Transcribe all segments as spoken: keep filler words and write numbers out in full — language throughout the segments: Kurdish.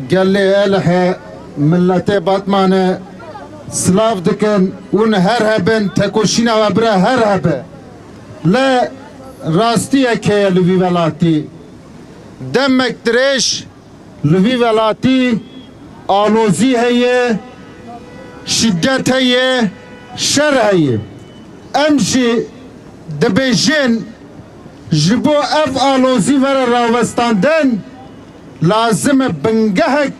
Gelê Elhe, milletê Batmanê silav dikin, hûn her hebin, tekoşîna we bira her hebe. Lê rastiyek heye li vî welatî. Demek dirêj li vî welatî alozî heye, şîdet heye, şer heye. Em jî dibêjin, ji bo ev alozî were rawestandin, lazim e bingehek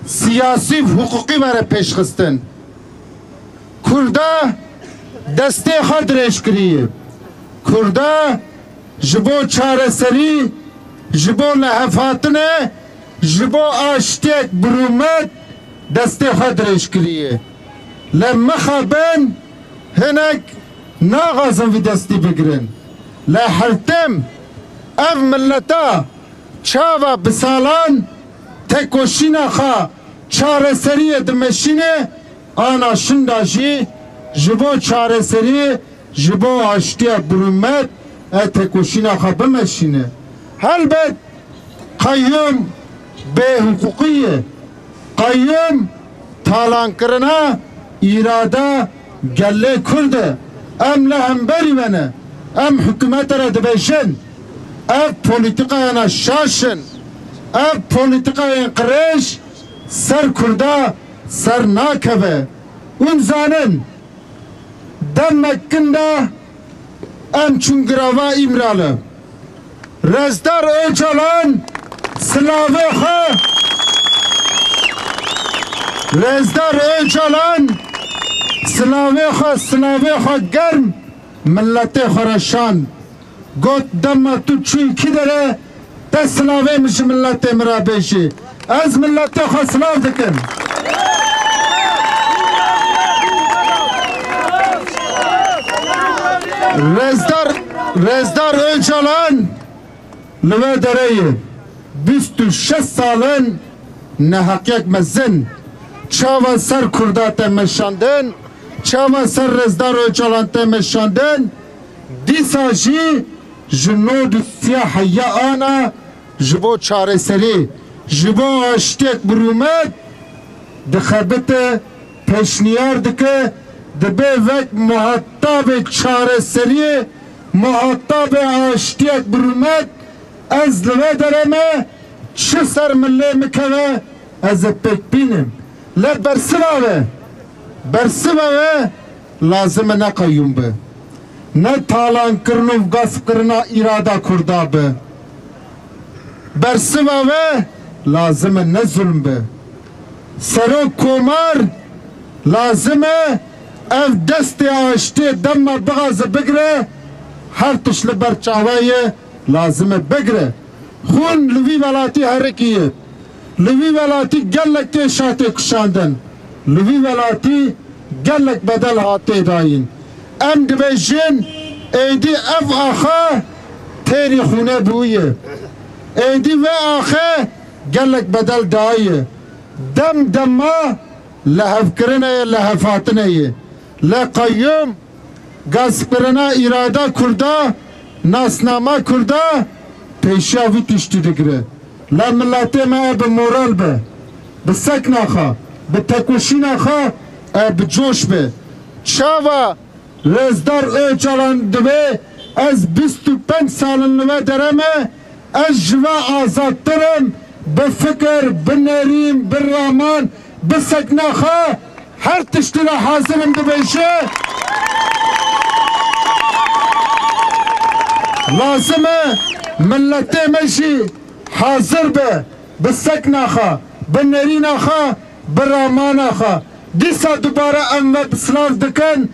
siyasî û hiqûqî were pêşxistin. Kurda destê xwe dirêj kiriye. Kurda ji bo çareserî, ji bo lihevhatine, ji bo aştiyek bi rûmet destê xwe dirêj kiriye. Lê mixabin hinek naxwazin vî destî bigirin. Lê her tim ev milleta çawa bi salan tekoşîna xwe çareseriyê dimeşîne, ana şinda jî ji bo çareseriyê, ji bo aştiya bi rûmet e tekoşîna xwe bimeşîne. Helbet qeyûm bêhiqûqî ye. Qeyûm talankirina îrada gelê Kurd e. Em li hemberî we ne. Em hikûmete re dibêjin, ev polîtîkayana şaş in, ev polîtîkayên qirêj ser Kurda ser nakeve. Hûn zanin, demek kin de em çûn girava Îmrali. Rezdar Ocalan silavê xwe, Rezdar Ocalan silavê xwe, silavê xwe germ milletê xwe re şand. Got, dema tu çûyî kî dere, te silavê min ji milletê min re bêjî. Ez milletê xwe silav dikim. Rezdar, Rezdar Ocalan li we derê ye. Bîst û şeş sal in neheqiyek mezin çawa ser Kurda te meşandin, çawa ser Rezdar Ocalan te meşandin, dîsa jî ji nod û sîya heya ana ji bo çareserî, ji bo aştiyek bi rûmet dixebite, pêşniyar dike, dibe wek muhatabê çareseriyê, muhatabê aştiyek bi rûmet, ez li we dere me, çi ser min lê mikeve, ez ê pêk bînim. Lê bersiva we, bersiva we lazim e ne qeyûm be, ne talankirin û gaspkirina îrada Kurda be. Bersiva we lazim e ne zulm be. Serok Komar lazim e ev destê aştiyê dema bixaze bigire, her tişt li ber çawa ye, lazim e bigire. Xûn li vî welatî herikî ye. Li vî welatî gelek kêşa tê kişandin. Li vî welatî gelek bedel hatê dayîn. Em dibêjin, êdî ev axe têrî xûne bûye. Êdî vê axe gelek bedel daye. Dem dema lihevkirine ye, lihevhatine ye. Lê qeyûm gaspkirina îrada Kurda, nasnama Kurda pêşiya vî tiştî digire. La miletê me e bi moral be, bi sekna xwe, bi tekoşîna xwe e bi coş be. Çawa Rezdar Ocalan divê ez bîst û pênc sal in li we dere me, ez ji we azadtir im, bi fikir, bi nerîn, bi raman, bi sekna xwe her tiştî re hazir im dibêje. Lazim e miletê me jî hazir be, bi sekna xwe, bi nerîna xwe, bi ramana xwe. Dîsa dubare em we bi silav dikin,